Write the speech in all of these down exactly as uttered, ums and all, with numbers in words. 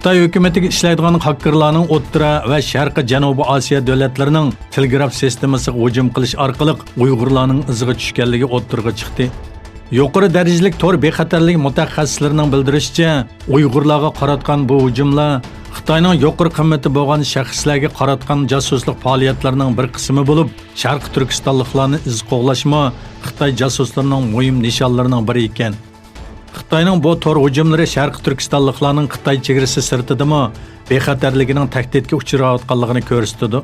خىتاي ھۆكۈمىتىگە ئىشلەيدىغان خاككېرلارنىڭ ئوتتۇرا ۋە شەرقىي جەنۇبىي ئاسىيا دۆلەتلىرىنىڭ تېلېگراف سىستېمىسىغا ھۇجۇم قىلىش ئارقىلىق ئۇيغۇرلارنىڭ ئىزىغا چۈشكەنلىكى ئوتتۇرىغا چىقتى. يۇقىرى دەرىجىلىك تور بىخەتەرلىكى مۇتەخەسسىسلىرىنىڭ بىلدۈرۈشىچە، ئۇيغۇرلارغا قاراتقان بۇ ھۇجۇملار خىتاينىڭ يۇقىرى قىممىتى بولغان شەخسلەرگە قاراتقان جاسۇسلۇق پائالىيەتلىرىنىڭ بىر قىسمى بولۇپ، شەرقىي تۈركىستانلىقلارنى ئىز قوغلاشمۇ خىتاي جاسۇسلىرىنىڭ مۇھىم نىشانلىرىنىڭ بىرى ئىكەن. خىتاينىڭ بۇ تور ھۇجۇملىرى شەرقىي تۈركىستانلىقلارنىڭ خىتاي چېگرىسى سىرتىدىمۇ بىخەتەرلىكىنىڭ تەھدىتكە ئۇچراۋاتقانلىقىنى كۆرسىتىدۇ.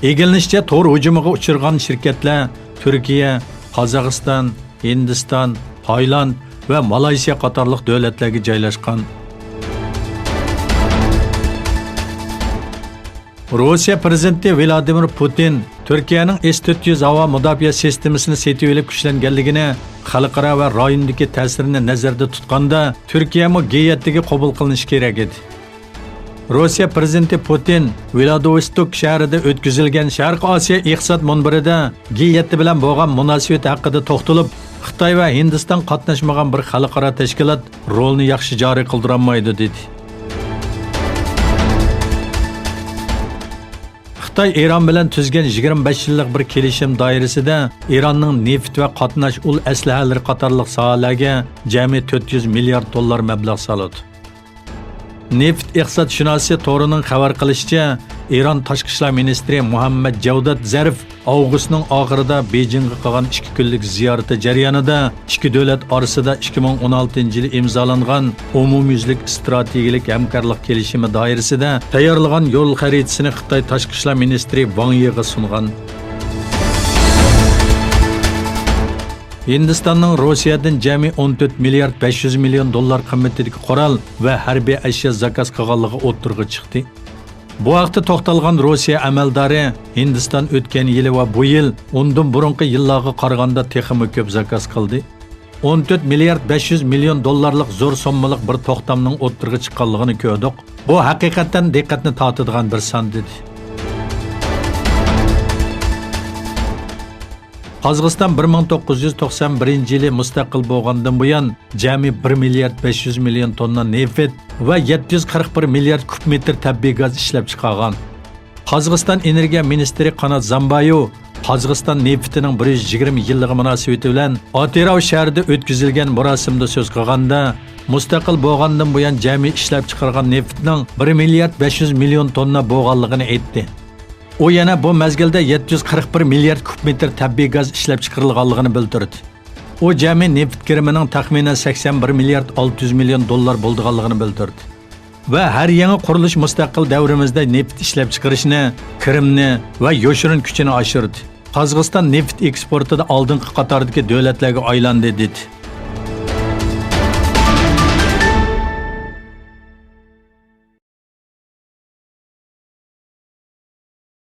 ئىگىلىنىشىچە، تور ھۇجۇمىغا ئۇچرىغان شىركەتلەر تۈركىيە، قازاقىستان، ھىندىستان، تايلاند ۋە مالايسىيا قاتارلىق دۆلەتلەرگە جايلاشقان. روسىيە پىرېزىدېنتى ۋلادىمىر پۇتىن تۈركىيەنىڭ ئېس تۆت يۈز ھاۋا مۇداپىئە سىستېمىسىنى سېتىۋېلىپ كۈچلەنگەنلىكىنى، خەلقئارا ۋە رايوندىكى تەسىرىنى نەزەردە تۇتقاندا، تۈركىيەمۇ گ يەتتىگە قوبۇل قىلىنىشى كېرەك ئىدى. روسىيە پىرېزىدېنتى پۇتىن ۋلادىۋوستوك شەھىرىدە ئۆتكۈزۈلگەن شەرقىي ئاسىيا ئىقتىساد مۇنبىرىدە گ يەتتە بىلەن بولغان مۇناسىۋىتى ھەققىدە توختىلىپ، خىتاي ۋە ھىندىستان قاتناشمىغان بىر خەلقئارا تەشكىلات رولىنى ياخشى جارى قىلدۇرالمايدۇ، دېدى. خىتاي ئىران بىلەن تۈزگەن يىگىرمە بەش يىللىق بىر كېلىشىم دائىرىسىدە ئىراننىڭ نېفىت ۋە قاتناش ئۇل ئەسلىھەلىرى قاتارلىق ساھەلەرگە جەمئىي تۆت يۈز مىليارد دوللار مەبلەغ سالىدۇ. نېفىت ئىقتىسادشۇناسى تورىنىڭ خەۋەر قىلىشىچە، ئىران تاشقى ئىشلار مىنىستىرى مۇھەممەد جەۋدات زەرىف ئاۋغۇستنىڭ ئاخىرىدا بېيجىڭغا قىلغان ئىككى كۈنلۈك زىيارىتى جەريانىدا ئىككى دۆلەت ئارىسىدا ئىككى مىڭ ئون ئالتىنچى يىلى ئىمزالانغان ئومۇميۈزلۈك ئىستراتېگىيەلىك ھەمكارلىق كېلىشىمى دائىرىسىدە تەييارلىغان يول خەرىتىسىنى خىتاي تاشقى ئىشلار مىنىستىرى ۋاڭ يىغا سۇنغان. ھىندىستاننىڭ روسىيەدىن جەمئىي ئون تۆت مىليارد بەش يۈز مىليون دوللار قىممىتىدىكى قورال ۋە ھەربىي ئەشيا زاكاز قىلغانلىقى ئوتتۇرىغا چىقتى. بۇ ھەقتە توختالغان روسىيە ئەمەلدارى، ھىندىستان ئۆتكەن يىلى ۋە بۇ يىل ئۇندىن بۇرۇنقى يىللارغا قارىغاندا تېخىمۇ كۆپ زاكاز قىلدى. ئون تۆت مىليارد بەش يۈز مىليون دوللارلىق زور سوممىلىق بىر توختامنىڭ ئوتتۇرىغا چىققانلىقىنى كۆردۇق. بۇ ھەقىقەتەن دىققەتنى تارتىدىغان بىر سان، دېدى. قازاقىستان بىر مىڭ توققۇز يۈز توقسان بىرىنچى يىلى مۇستەقىل بولغاندىن بۇيان، جەمئىي بىر مىليارد بەش يۈز مىليون توننا نېفىت ۋە يەتتە يۈز قىرىق بىر مىليارد كۇب مېتىر تەبىئىي گاز ئىشلەپ چىقارغان. قازاقىستان ئېنېرگىيە مىنىستىرى قانات زامبايو قازاقىستان نېفىتىنىڭ بىر يۈز يىگىرمە يىللىقى مۇناسىۋىتى بىلەن ئاتىراۋ شەھىرىدە ئۆتكۈزۈلگەن مۇراسىمدا سۆز قىلغاندا، مۇستەقىل بولغاندىن بۇيان جەمئىي ئىشلەپ چىقارغان نېفىتنىڭ بىر مىليارد بەش يۈز مىليون توننا بولغانلىقىنى ئېيتتى. ئۇ يەنە بۇ مەزگىلدە يەتتە يۈز قىرىق بىر مىليارد كۇب مېتىر تەبىئىي گاز ئىشلەپ چىقىرىلغانلىقىنى بىلدۈردى. ئۇ جەمئىي نېفىت كىرىمىنىڭ تەخمىنەن سەكسەن بىر مىليارد ئالتە يۈز مىليون دوللار بولىدىغانلىقىنى بىلدۈردى ۋە ھەر يېڭى قۇرۇلۇش مۇستەقىل دەۋرىمىزدە نېفىت ئىشلەپچىقىرىشنى، كىرىمنى ۋە يوشۇرۇن كۈچىنى ئاشۇردى. قازاقىستان نېفىت ئېكسپورتىدا ئالدىنقى قاتاردىكى دۆلەتلەرگە ئايلاندى، دېدى.